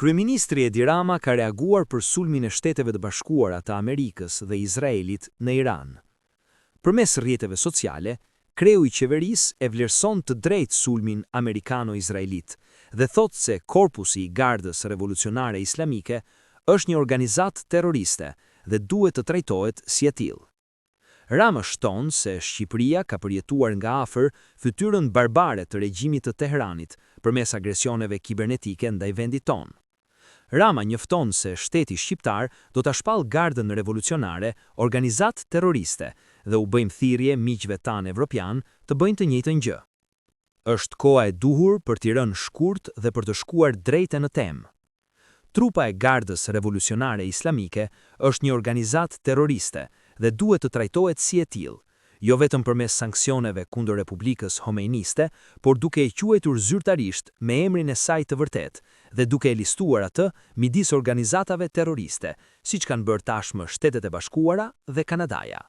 Kryeministri Edi Rama ka reaguar për sulmin e Shteteve të Bashkuara të Amerikës dhe Izraelit në Iran. Përmes rrjeteve sociale, kreu i qeverisë e vlerëson të drejtë sulmin amerikano-izraelit dhe thotë se Korpusi i Gardës Revolucionare Islamike është një organizatë terroriste dhe duhet të trajtohet si e tillë. Rama shton se Shqipëria ka përjetuar nga afër fytyrën barbare të regjimit të Tehranit përmes agresioneve kibernetike ndaj vendit tonë. Rama njofton se shteti shqiptar do ta shpallë Gardën Revolucionare organizatë terroriste dhe u bëjmë thirrje miqve tanë evropianë të bëjnë të njëjtën gjë. Është koha e duhur për t'i rënë shkurt dhe për të shkuar drejt e në temë. Trupa e Gardës Revolucionare Islamike është një organizatë terroriste dhe duhet të trajtohet si e tillë, jo vetëm përmes sanksioneve kundër Republikës Homeiniste, por duke e quajtur zyrtarisht me emrin e saj të vërtetë dhe duke e listuar atë midis organizatave terroriste, siç kanë bërë tashmë Shtetet e Bashkuara dhe Kanadaja.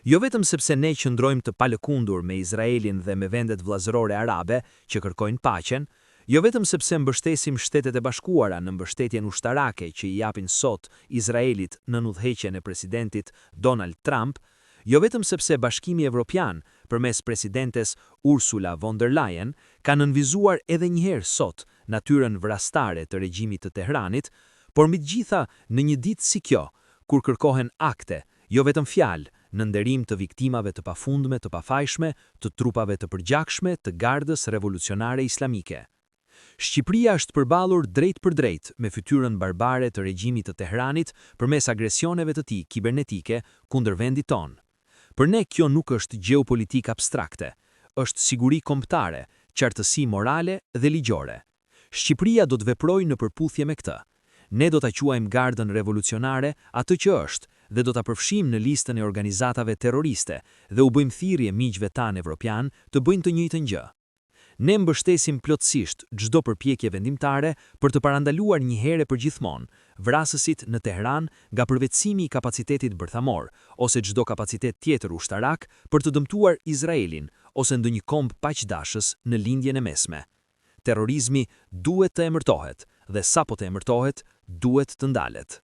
Jo vetëm sepse ne qëndrojmë të palëkundur me Izraelin dhe me vendet vëllazërore arabe që kërkojnë paqen, jo vetëm sepse mbështesim Shtetet e Bashkuara në mbështetjen ushtarake që i japin sot Izraelit nën udhëheqjen e presidentit Donald Trump, jo vetëm sepse Bashkimi Evropian përmes presidentes Ursula von der Leyen ka nënvizuar edhe njëherë sot natyrën vrastare të regjimit të Tehranit, por mbi të gjitha në një ditë si kjo, kur kërkohen akte, jo vetëm fjalë, në nderim të viktimave të pafundme të pafajshme të trupave të përgjakshme të Gardës Revolucionare Islamike. Shqipëria është përballur drejtpërdrejt me fytyrën barbare të regjimit të Tehranit përmes agresioneve të tij kibernetike kundër vendit tonë. Për ne kjo nuk është gjeopolitikë abstrakte, është siguri kombëtare, qartësi morale dhe ligjore. Shqipëria do të veprojë në përputhje me këtë. Ne do ta quajmë Gardën Revolucionare atë që është dhe do ta përfshijmë në listën e organizatave terroriste dhe u bëjmë thirrje miqve tanë evropianë të bëjnë të njëjtën gjë. Ne mbështesim plotësisht çdo përpjekje vendimtare për të parandaluar njëherë e përgjithmonë vrasësit në Tehran nga përvetësimi i kapacitetit bërthamor ose çdo kapacitet tjetër ushtarak për të dëmtuar Izraelin ose ndonjë komb paqedashës në Lindjen e Mesme. Terrorizmi duhet të emërtohet dhe sapo të emërtohet, duhet të ndalet.